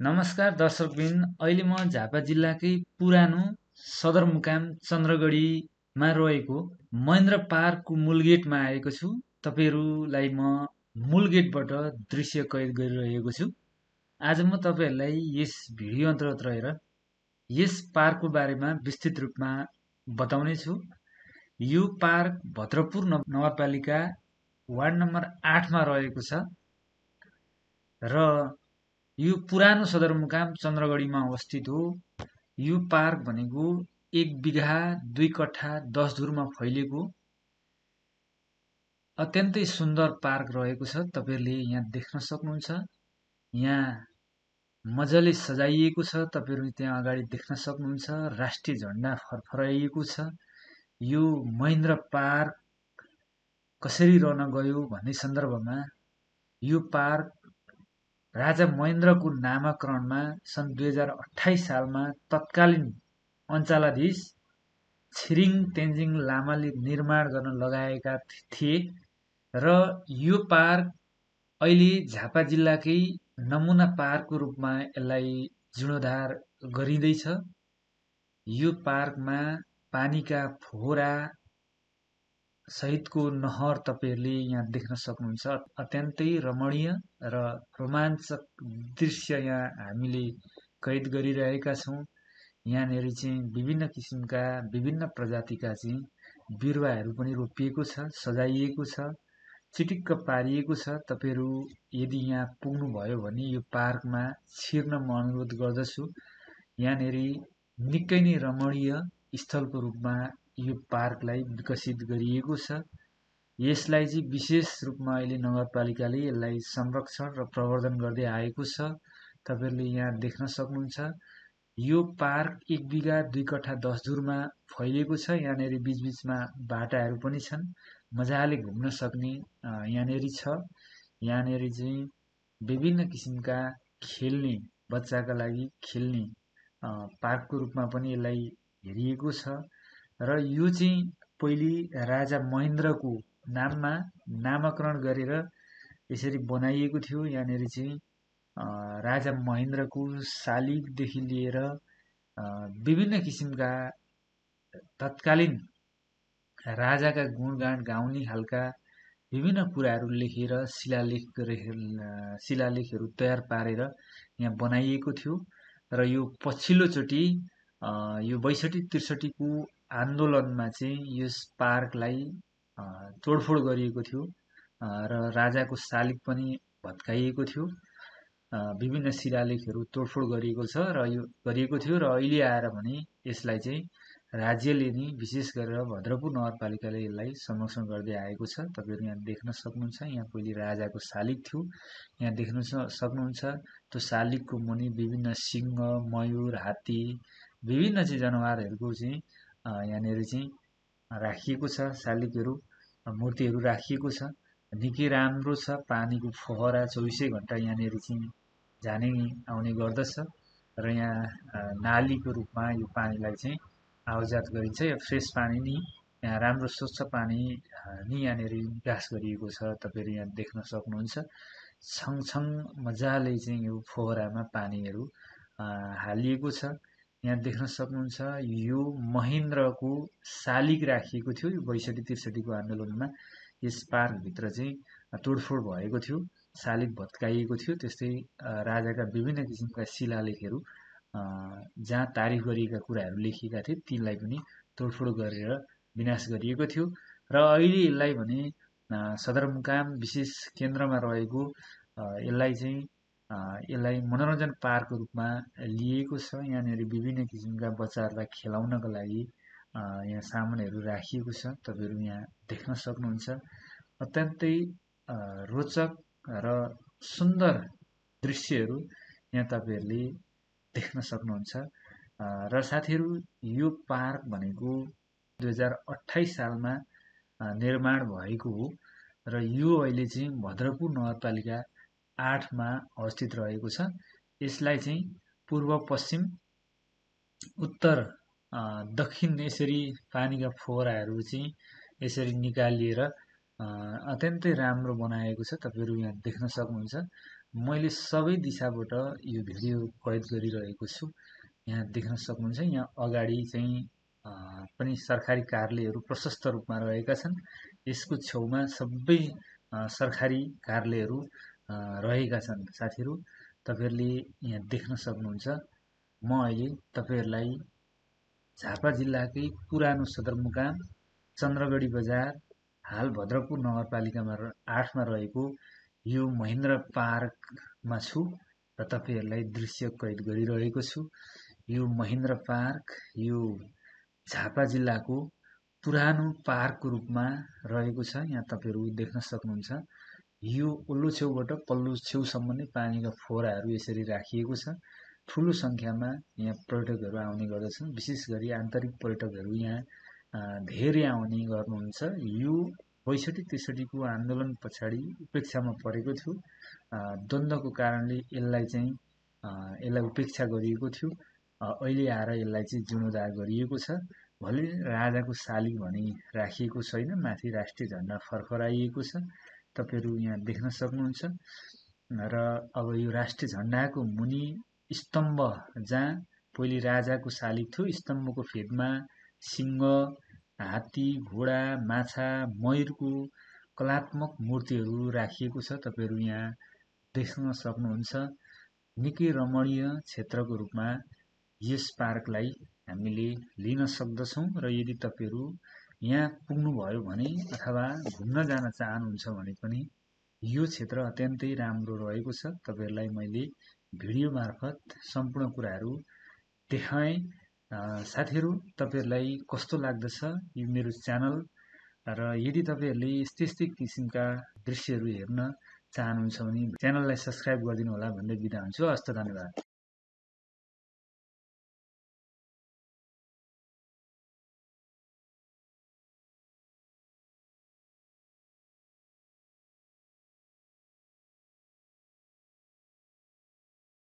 नमस्कार दर्शकबिन, अहिले म झापा जिल्लाकै पुरानो सदरमुकाम चन्द्रगढीमा रहेको महेन्द्र पार्कको मूल गेटमा आएको छु। तपाईँहरूलाई म मूल गेटबाट दृश्य कैद गरिरहेको छु। आज म तपाईँहरूलाई यस भिडियो अन्तर्गत रहेर यस पार्कको बारेमा विस्तृत रूपमा बताउने छु। यो पार्क भद्रपुर नगरपालिका वार्ड नम्बर 8मा रहेको छ र यो पुरानो सदरमुकाम चन्द्रगढीमा अवस्थित हो। यो पार्क भनेको 1 बिघा 2 कट्ठा 10 धुरमा फैलिएको अत्यन्तै सुन्दर पार्क रहेको छ। तपाईँहरूले यहाँ देख्न सक्नुहुन्छ। यहाँ मजाले सजाइएको छ। तपाईँहरू त्यहाँ अगाडि देख्न सक्नुहुन्छ। राष्ट्रिय झण्डा फरफराइएको छ। यो महेन्द्र पार्क कसरी रहन गयो भन्ने सन्दर्भमा यो पार्क राजा महेन्द्रको नामाकरणमा सन् 2028 सालमा तत्कालीन अञ्चलाधीश छिरिङ तेन्जिङ लामाले निर्माण गर्न लगाएका थिए र यो पार्क अहिले झापा जिल्लाकै नमुना पार्कको रूपमा यसलाई जीर्णोद्धार गरिँदैछ। यो पार्कमा पानीका फोहरा सहितको नहर तपाईँहरूले यहाँ देख्न सक्नुहुन्छ। अत्यन्तै रमणीय र रोमाञ्चक दृश्य यहाँ हामीले कैद गरिरहेका छौँ। यहाँनिर चाहिँ विभिन्न किसिमका विभिन्न प्रजातिका चाहिँ बिरुवाहरू पनि रोपिएको छ, सजाइएको छ, चिटिक्क पारिएको छ। तपाईँहरू यदि यहाँ पुग्नुभयो भने यो पार्कमा छिर्न म अनुरोध गर्दछु। यहाँनिर निकै नै रमणीय स्थलको रूपमा यो पार्कलाई विकसित गरिएको छ। यसलाई चाहिँ विशेष रूपमा अहिले नगरपालिकाले यसलाई संरक्षण र प्रवर्धन गर्दै आएको छ। तपाईँहरूले यहाँ देख्न सक्नुहुन्छ। यो पार्क 1 बिघा 2 कट्ठा 10 धुरमा फैलिएको छ। यहाँनिर बीचबीचमा बाटाहरू पनि छन्, मजाले घुम्न सक्ने यहाँनिर छ। यहाँनिर चाहिँ विभिन्न किसिमका खेल्ने बच्चाका लागि खेल्ने पार्कको रूपमा पनि यसलाई हेरिएको छ र यो चाहिँ पहिले राजा महेन्द्रको नाममा नामाकरण गरेर यसरी बनाइएको थियो। यहाँनिर चाहिँ राजा महेन्द्रको शालिगदेखि लिएर विभिन्न किसिमका तत्कालीन राजाका गुणगान गाउने खालका विभिन्न कुराहरू लेखेर शिलालेखहरू तयार पारेर यहाँ बनाइएको थियो र यो पछिल्लोचोटि यो 62-63 आन्दोलनमा चाहिँ यस पार्कलाई तोडफोड गरिएको थियो र राजाको शालिग पनि भत्काइएको थियो। विभिन्न शिलालेखहरू तोडफोड गरिएको छ र यो गरिएको थियो र अहिले आएर भने यसलाई चाहिँ राज्यले नि विशेष गरेर भद्रपुर नगरपालिकाले यसलाई संरक्षण गर्दै आएको छ। तपाईँहरू यहाँ देख्न सक्नुहुन्छ। यहाँ पहिले राजाको शालिग थियो। यहाँ देख्न सक्नुहुन्छ। त्यो शालिगको मुनि विभिन्न सिंह, मयूर, हात्ती विभिन्न चाहिँ जनावरहरूको चाहिँ यहाँनिर चाहिँ राखिएको छ। शालिगहरू मूर्तिहरू राखिएको छ। निकै राम्रो छ। पानीको फोहरा 24 घण्टा यहाँनिर चाहिँ जाने आउने गर्दछ र यहाँ नालीको रूपमा यो पानीलाई चाहिँ आवजात गरिन्छ। यो फ्रेस पानी नि यहाँ राम्रो स्वच्छ पानी नि यहाँनिर निकास गरिएको छ। तपाईँहरू यहाँ देख्न सक्नुहुन्छ। छङछङ मजाले चाहिँ यो फोहरामा पानीहरू हालिएको छ। यहाँ देख्न सक्नुहुन्छ। यो महेन्द्रको शालिग राखिएको थियो। यो 62-63 को आन्दोलनमा यस पार्कभित्र चाहिँ तोडफोड भएको थियो, शालिग भत्काइएको थियो। त्यस्तै राजाका विभिन्न किसिमका शिलालेखहरू जहाँ तारिफ गरिएका कुराहरू लेखिएका थिए तिनलाई पनि तोडफोड गरेर विनाश गरिएको थियो र अहिले यसलाई भने सदरमुकाम विशेष केन्द्रमा रहेको यसलाई चाहिँ यसलाई मनोरञ्जन पार्कको रूपमा लिएको छ। यहाँनिर विभिन्न किसिमका बच्चाहरूलाई खेलाउनका लागि यहाँ सामानहरू राखिएको छ। तपाईँहरू यहाँ देख्न सक्नुहुन्छ। अत्यन्तै रोचक र सुन्दर दृश्यहरू यहाँ तपाईँहरूले देख्न सक्नुहुन्छ। र साथीहरू यो पार्क भनेको 2028 सालमा निर्माण भएको हो र यो अहिले चाहिँ भद्रपुर नगरपालिका 8मा अवस्थित रहेको छ। यसलाई चाहिँ पूर्व पश्चिम उत्तर दक्षिण यसरी पानीका फोहराहरू चाहिँ यसरी निकालिएर अत्यन्तै राम्रो बनाएको छ। तपाईँहरू यहाँ देख्न सक्नुहुन्छ मैले सबै दिशाबाट यो भिडियो कैद गरिरहेको छु। यहाँ देख्न सक्नुहुन्छ, यहाँ अगाडि चाहिँ पनि सरकारी कार्यालयहरू प्रशस्त रूपमा रहेका छन्। यसको छेउमा सबै सरकारी कार्यालयहरू रहेका छन्। साथीहरू, तपाईहरुले यहाँ देख्न सक्नुहुन्छ, म अहिले तपाईहरुलाई झापा जिल्लाकै पुरानो सदरमुकाम चन्द्रगढी बजार, हाल भद्रपुर नगरपालिकामा 8 मा रहेको यो महेन्द्र पार्कमा छु र तपाईहरुलाई दृश्य कैद गरिरहेको छु। यो महेन्द्र पार्क यो झापा जिल्लाको पुरानो पार्कको रूपमा रहेको छ। यहाँ तपाईहरु देख्न सक्नुहुन्छ, यो वल्लो छेउबाट पल्लो छेउसम्म नै पानीका फोहराहरू यसरी राखिएको छ। ठूलो संख्यामा यहाँ पर्यटकहरू आउने गर्दछन्। विशेष गरी आन्तरिक पर्यटकहरू यहाँ धेरै आउने गर्नुहुन्छ। यो ६२-६३ को आन्दोलन पछाडि उपेक्षामा परेको थियो। द्वन्द्वको कारणले यसलाई उपेक्षा गरिएको थियो। अहिले आएर यसलाई चाहिँ जीर्णोद्धार गरिएको छ। भले राजाको शालिग भनी राखिएको छैन, माथि राष्ट्रिय झण्डा फरफराइएको छ, तपाईहरु यहाँ देख्न सक्नुहुन्छ। र अब यो राष्ट्रिय झण्डाको मुनि स्तम्भ, जहाँ पहिले राजाको शालिग थियो, स्तम्भको फेदमा सिंह, हात्ती, घोडा, माछा, मयूरको कलात्मक मूर्तिहरू राखिएको छ। तपाईहरु यहाँ देख्न सक्नुहुन्छ। निकै रमणीय क्षेत्रको रूपमा यस पार्कलाई हामीले लिन सक्दछौँ र यदि तपाईहरु यहाँ पुग्नुभयो भने अथवा घुम्न जान चाहनुहुन्छ भने पनि यो क्षेत्र अत्यन्तै राम्रो रहेको छ। तपाईहरुलाई मैले भिडियो मार्फत सम्पूर्ण कुराहरू देखाएँ। साथीहरू, तपाईहरुलाई कस्तो लाग्दछ यो मेरो च्यानल, र यदि तपाईहरुले यस्तै किसिमका दृश्यहरू हेर्न चाहनुहुन्छ भने च्यानललाई सब्स्क्राइब गरिदिनु होला भन्दै बिदा हुन्छु। हस्त, धन्यवाद।